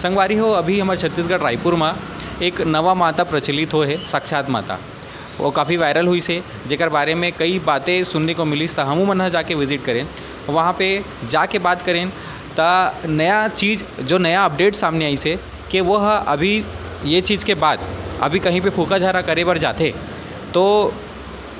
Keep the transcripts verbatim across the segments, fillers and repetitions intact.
संगवारी हो, अभी हमर छत्तीसगढ़ रायपुर म एक नवा माता प्रचलित होए हे, साक्षात माता। वो काफ़ी वायरल होइस हे, जेकर बारे में कई बातें सुनने को मिलिस, त हमू मन ह जाके विजिट करेन। वहाँ पे जाके बात करेन, त नया चीज़, जो नया अपडेट सामने आइस हे कि वो ह अभी ये चीज़ के बाद अभी कहीं पे फूका झारा करे बर जाथे, तो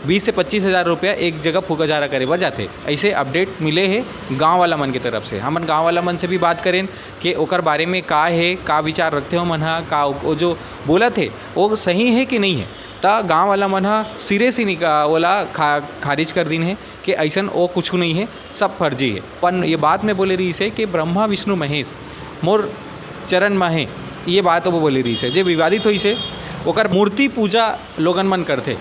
बीस से पच्चीस हज़ार रुपया एक जगह फूका झारा करे बर जाथे। ऐसे अपडेट मिले हे गाँव वाला मन के तरफ से। हमन गाँव वाला मन से भी बात करेन कि ओकर बारे में का हे, का विचार रखथे ओमन ह, का वो जो बोलत हे, वो सही हे कि नहीं हे। त गाँव वाला मन ह सिरे से निका-, ओला खा-, खारिज कर दिन हे कि अइसन वो कुछू नहीं हे, सब फर्जी हे। अपन ये बात में बोले रहिस हे कि ब्रह्मा, विष्णु, महेश मोर चरण म हे, ये बात वो बोले रहिस हे, जे विवादित होइस हे, ओकर मूर्ति पूजा लोगन मन करथे।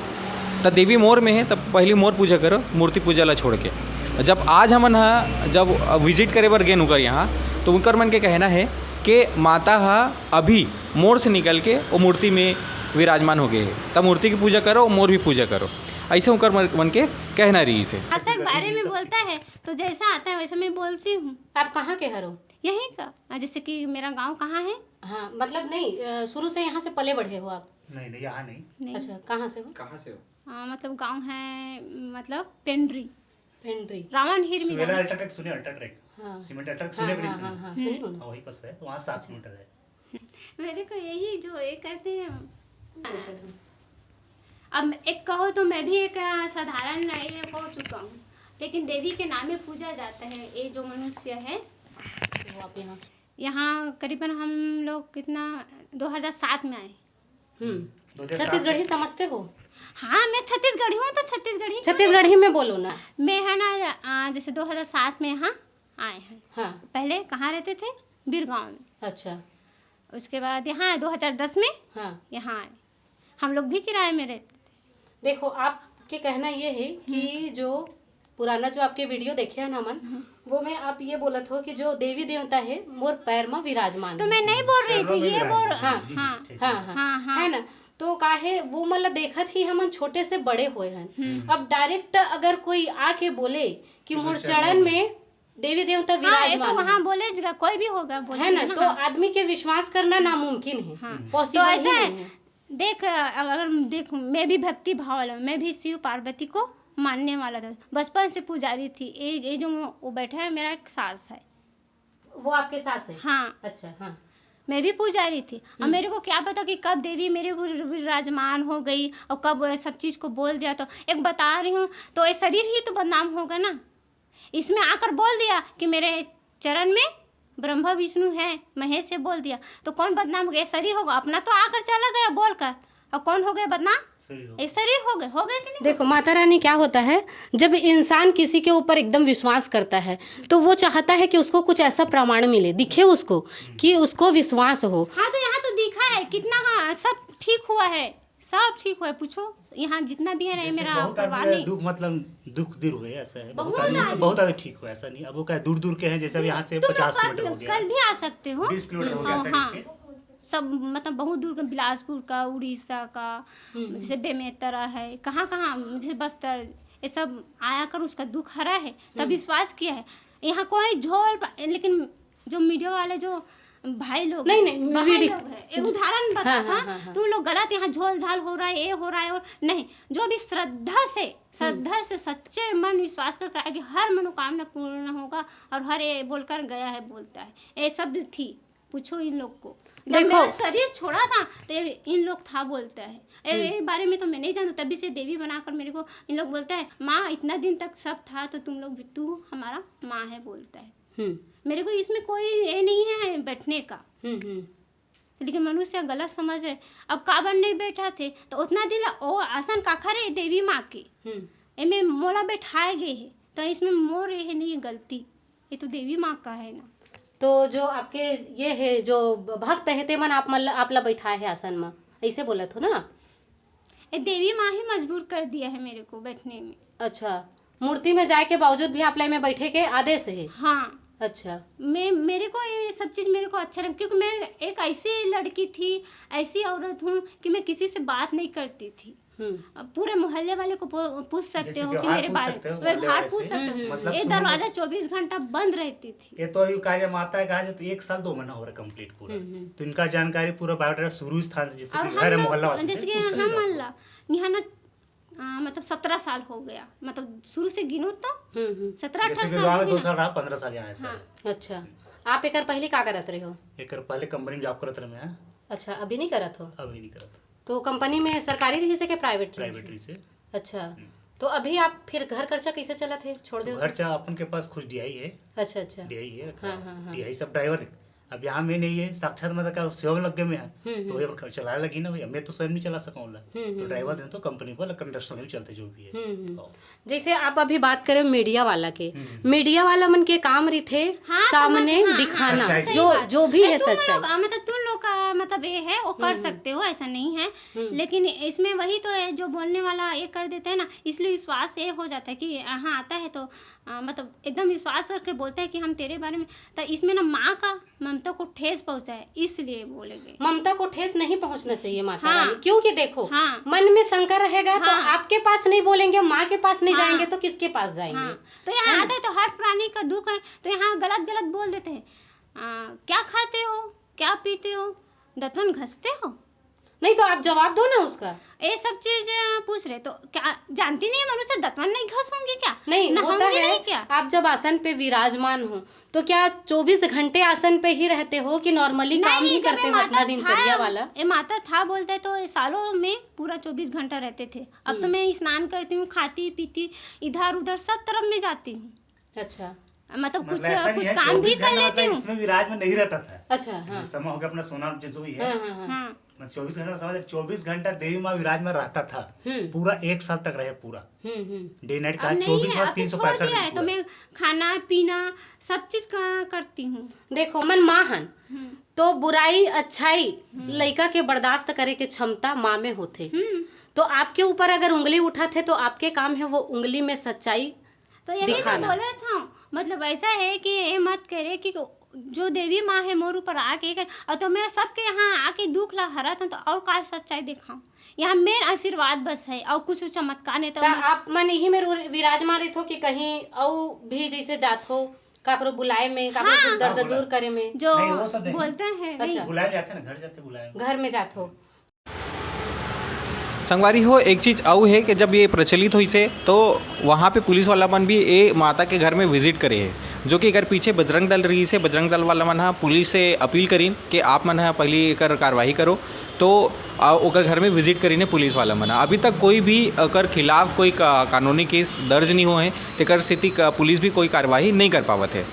त देवी मोर में हे, त पहली मोर पूजा करो, मूर्ति पूजा ला छोड़ के। जब आज हमन ह, जब विजिट करे बर गेन उनकर यहाँ, तो उनकर मन के कहना है कि माता ह अभी मोर से निकल के वो मूर्ति में विराजमान हो गए हे, त मूर्ति की पूजा करो, मोर भी पूजा करो, ऐसे उनकर मन, मन के कहना रहिस हे। भाषा के बारे में बोलता है तो जैसा आता है वैसे मैं बोलती हूँ। आप कहाँ के हरो? यहीं का, जैसे कि मेरा गांव कहाँ है? हाँ, मतलब नहीं, अ, शुरू से यहाँ से पले बढ़े हो आप? नहीं नहीं, यहाँ नहीं। नहीं। अच्छा, कहाँ से हो? कहाँ से हो? आ, मतलब गांव है, मतलब पेंड्री, पेंड्री। रावण हीर में सुबेला जाना। अल्ट्राटेक सुने, अल्ट्राटेक, हाँ। सीमेंट अल्ट्राटेक हाँ सुने भी हाँ नहीं हाँ सुने? हाँ, सुनी हो ना? हाँ, वहीं पास है, वहाँ सात किलोमीटर है। मेरे को यही जो ये कहते हैं, अब एक कहो तो मैं भी एक, आ, साधारण ये हो चुका हूँ, लेकिन देवी के नाम में पूजा जाता है। ये जो मनुष्य है, वो आप यहाँ यहाँ करीबन हम लोग कितना, दो हज़ार सात में आए। हम्म दो हज़ार सात छत्तीसगढ़ी में- समझते हो? हाँ, मैं छत्तीसगढ़ी हूँ तो छत्तीसगढ़ी। छत्तीसगढ़ी में बोलो ना। मैं है ना, आ, जैसे दो हज़ार सात में यहाँ आए हैं। हाँ। पहले कहाँ रहते थे? बीरगांव में। अच्छा। उसके बाद यहाँ आए दो हज़ार दस में, हाँ। यहाँ आए। हम लोग भी किराए में रहते थे। देखो, आपके कहना ये है कि जो पुराना जो आपके वीडियो देखे हैं ना हमन, वो में आप ये बोलत हो कि जो देवी देवता है मोर पैर में विराजमान तो है। मैं नहीं बोल रही पैरों थी, में ये विराजमान बोल है। हाँ जी, जी, हाँ ठीक। हाँ हाँ हाँ, हाँ। है ना? तो काहे वो मतलब देखत ही हमन छोटे से बड़े होए हैं। अब डायरेक्ट अगर कोई आके बोले कि मोर चरण में देवी देवता हाँ, ये तो विराजमान वहाँ है, बोले जगह कोई भी होगा, बोले है ना? जगह तो हाँ। आदमी के विश्वास करना नामुमकिन है, हाँ। पॉसिबल तो ही ऐसा नहीं है, है। देख, अगर देख, मैं भी भक्ति भाव वाला हूँ, मैं भी शिव पार्वती को मानने वाला था, बचपन से पुजारी थी। ये ये जो वो बैठा है, मेरा एक सास है। वो आपके सास है? हाँ, अच्छा, हाँ। मैं भी पुजारी थी। अब मेरे को क्या पता कि कब देवी मेरे ऊपर विराजमान हो गई और कब ये सब चीज़ को बोल दिया। तो एक बता रही हूँ, तो ये शरीर ही तो बदनाम होगा ना। इसमें आकर बोल दिया कि मेरे चरण में ब्रह्मा विष्णु है, महेश है बोल दिया, तो कौन बदनाम हो गया? ये शरीर होगा, अपना तो आकर चला गया बोलकर, और कौन हो गया बदनाम? सही हो। ये शरीर हो गए, हो गए कि नहीं? देखो माता रानी, क्या होता है, जब इंसान किसी के ऊपर एकदम विश्वास करता है तो वो चाहता है कि उसको कुछ ऐसा प्रमाण मिले, दिखे उसको, कि उसको विश्वास हो। हाँ, तो यहाँ तो दिखा है कितना का, सब ठीक हुआ है, सब ठीक हुआ है। पूछो, यहाँ जितना भी है ना, ये जैसे मेरा बहुत परिवार आदमी नहीं। दुख, मतलब दुख दूर हुए, ऐसा है। बहुत बहुत आदमी, आदमी। बहुत आदमी ठीक हुए, ऐसा नहीं। अब वो क्या दूर दूर के हैं, जैसे अब यहाँ से तुम लोग पचास कल किलोमीटर हो भी- गया, कल भी आ सकते हो। बीस किलोमीटर हो गया हाँ, ऐसा हाँ। करके। सब मतलब बहुत दूर का, बिलासपुर का, उड़ीसा का, जैसे बेमेतरा है, कहाँ कहाँ, जैसे बस्तर, ये सब आया कर उसका दुख हरा है, तब विश्वास किया है। यहाँ कोई झोल प-, लेकिन जो मीडिया वाले जो भाई लोग नहीं, हैं, नहीं, बहन वीडियो- लोग हैं, एक उदाहरण बता हाँ, था, हाँ, हाँ, हाँ। तुम लोग गलत, यहाँ झोल झाल हो रहा है, ये हो रहा है, और नहीं, जो भी श्रद्धा से, श्रद्धा से सच्चे मन विश्वास कर कराएगी, हर मनोकामना पूर्ण होगा। और हर ये बोलकर गया है, बोलता है, ये सब थी। पूछो इन लोग को। जब देखो। मेरा शरीर छोड़ा था तो ये इन लोग था बोलता है। ए, ये बारे में तो मैं नहीं जानता, तभी से देवी बनाकर मेरे को इन लोग बोलता है, माँ इतना दिन तक सब था तो तुम लोग भी, तू हमारा माँ है बोलता है। हम्म मेरे को इसमें कोई ये नहीं है बैठने का, हम्म हम्म लेकिन मनुष्य गलत समझ रहे। अब काबर नहीं बैठा थे तो उतना दिन ला-, ओ आसन काखर है देवी माँ के, हम्म एमे मोला बैठाए गए है, तो इसमें मोर ये नहीं गलती, ये तो देवी माँ का है ना। तो जो आपके ये है, जो भक्त है, तेमन आप मतलब आप ला बैठाए है आसन में, ऐसे बोलत हो ना? ये देवी माँ ही मजबूर कर दिया है मेरे को बैठने में। अच्छा, मूर्ति में जाए के बावजूद भी आप ला में बैठे के आदेश है? हाँ, अच्छा। मैं, मेरे को ये सब चीज़ मेरे को अच्छा लगा, क्योंकि मैं एक ऐसी लड़की थी, ऐसी औरत हूँ कि मैं किसी से बात नहीं करती थी। हम्म। अब पूरे मोहल्ले वाले को पू-, पूछ सकते जैसे हो कि व्यवहार मेरे पूछ बारे सकते हो, मोहल्ले व्यवहार वाले पूछ से। सकते हो। हम्म, हम्म। मतलब ये सुन लो। दरवाजा चौबीस घंटा बंद रहती थी। ये तो अभी कार्य माता का है, तो एक साल दो महीना हो रहा है complete पूरा। हम्म, हम्म। तो इनका जानकारी पूरा बायोडाटा शुरू स्थान से, जैसे और कि हम घर है, लोग, मोहल्ला वाले से जैसे कि पूछ सकते हम हो। मोहल्ला, यहाँ ना, आ, मतलब सत्रह साल हो गया, मतलब शुरू से गिनो तो हम्म, हम्म। सत्रह जैसे अठारह कि साल वहाँ हो में दो गया। साल रहा, पन्द्रह साल यहाँ है सर। हाँ। अच्छा, आप एकर पहले का करत रहे हो? एकर पहले कंपनी में जॉब करत रहे मैं। अच्छा, अभी नहीं करत हो? अभी नहीं करत। तो कंपनी में सरकारी रही से कि प्राइवेट रही प्राइवेट से? रही से। अच्छा, हम्म। तो अभी आप फिर घर खर्चा कैसे चलत है? छोड़ तो दो घर तो। चा अपन के पास खुद डीआई है। अच्छा, अच्छा। डीआई है, हाँ, हाँ, हाँ। डीआई सब ड्राइवर है। अब यहाँ मैं नहीं है, साक्षात मतलब का सेवा में लग गए मैं है। हम्म, तो हम्म। ये अपन चलाए लगी ना भैया, मैं तो स्वयं नहीं चला सकूँ ला। हम्म, तो हम्म, ड्राइवर हम्म। दें तो कंपनी पर कंडक्टर में भी चलते जो भी है। हम्म, हम्म। हाँ। जैसे आप अभी बात करें मीडिया वाला के, हम्म। मीडिया वाला मन के काम रहिथे हाँ, सामने समझ, हाँ, दिखाना, हाँ, सही जो, बात। जो भी ए, है तुम सच्चाई। लोग, आ, मतलब तुम लोग का मतलब ये है, वो कर हम्म, हम्म। सकते हो, ऐसा नहीं है। हम्म। लेकिन इसमें वही तो है, जो बोलने वाला ये कर देते हैं ना, इसलिए विश्वास ये हो जाता है कि हाँ, आता है तो, आ, मतलब एकदम विश्वास करके बोलता है कि हम तेरे बारे में, तो इसमें ना माँ का ममता को ठेस पहुँचा है, इसलिए बोलेंगे। ममता को ठेस नहीं पहुँचना चाहिए माता हाँ। रानी, क्योंकि देखो, हाँ। मन में शंका रहेगा तो हाँ। आपके पास नहीं बोलेंगे, माँ के पास नहीं हाँ। जाएंगे तो किसके पास जाएंगे? हाँ। तो यहाँ है ना? आता है तो हर प्राणी का दुख है, तो यहाँ गलत गलत बोल देते हैं। आ, क्या खाते हो, क्या पीते हो, दतवन घसते हो? नहीं तो आप जवाब दो ना उसका। ये सब चीज, अ, पूछ रहे तो क्या जानती नहीं है मनुष्य दतवन नहीं घसूंगी क्या? नहीं, होता नहाऊंगी है, नहीं क्या? आप जब आसन पे विराजमान हो तो क्या चौबीस घंटे आसन पे ही रहते हो कि normally काम नहीं, भी जब करते ये हो अपना माता दिनचर्या था, वाला? ये माता था बोलते तो ये सालों में पूरा चौबीस घंटा रहते थे। अब तो हम्म। मैं स्नान करती हूँ, खाती पीती, इधर उधर सब तरफ में जाती हूँ। अच्छा। मतलब कुछ, मतलब ऐसा नहीं कुछ है, काम भी चौबीस कर घंटा लेती मतलब हूँ। इसमें विराज में नहीं रहता था। अच्छा, हाँ। जिस समय होके अपना सोना जो भी है, हाँ, हाँ, हाँ। हाँ। मतलब चौबीस घंटा समझ, चौबीस घंटा देवी माँ विराज में रहता था। हम्म। पूरा एक साल तक रहे पूरा। हम्म, हम्म। डे नाइट अब का नहीं चौबीस है, और अब तो तीन सौ पैंसठ छोड़ दिया दिन है, तो पूरा। मैं खाना पीना सब चीज का करती हूँ। देखो, मन माँ हन, हम्म। तो बुराई, अच्छाई, हम्म। लइका के बर्दाश्त करे के क्षमता माँ में होथे। हम्म। तो आपके ऊपर अगर उंगली उठत हे, तो आपके काम है वो उंगली में सच्चाई तो यही तो दिखाना। बोले था, मतलब ऐसा है कि ये मत करे कि जो देवी माँ है मोर ऊपर आके कर, और तो मैं सबके यहाँ आके दुख ला हरत हूँ, तो और का सच्चाई दिखाऊं? यहाँ मेन आशीर्वाद बस है, और कुछ चमत्कार नहीं तो ता मैं आप मन यही में रो-, विराजमान रहित हो कि कहीं अउ भी जैसे जात हो, काकरो बुलाए में, काकरो हाँ। कुछ दर्द हाँ, दूर करे में? जो नहीं, वो सब नहीं। बोलते हैं, अच्छा। नहीं। बुलाए जाते हैं ना, घर जाते बुलाए। घर में जात हो। संगवारी हो, एक चीज अउ है कि जब ये प्रचलित होइस हे, तो वहाँ पे पुलिस वाला मन भी ए माता के घर में विजिट करे हे, जो कि एकर पीछे बजरंग दल रहिस हे। बजरंग दल वाला मन ह पुलिस से अपील करिन कि आप मन ह पहली एकर कार्रवाई करो, तो आ, ओकर घर में विजिट करिन हे पुलिस वाला मन ह। अभी तक कोई भी ओकर खिलाफ कोई का-, कानूनी केस दर्ज नहीं हुए हैं, तेकर सेती का-, पुलिस भी कोई कार्रवाई नहीं कर पावत है।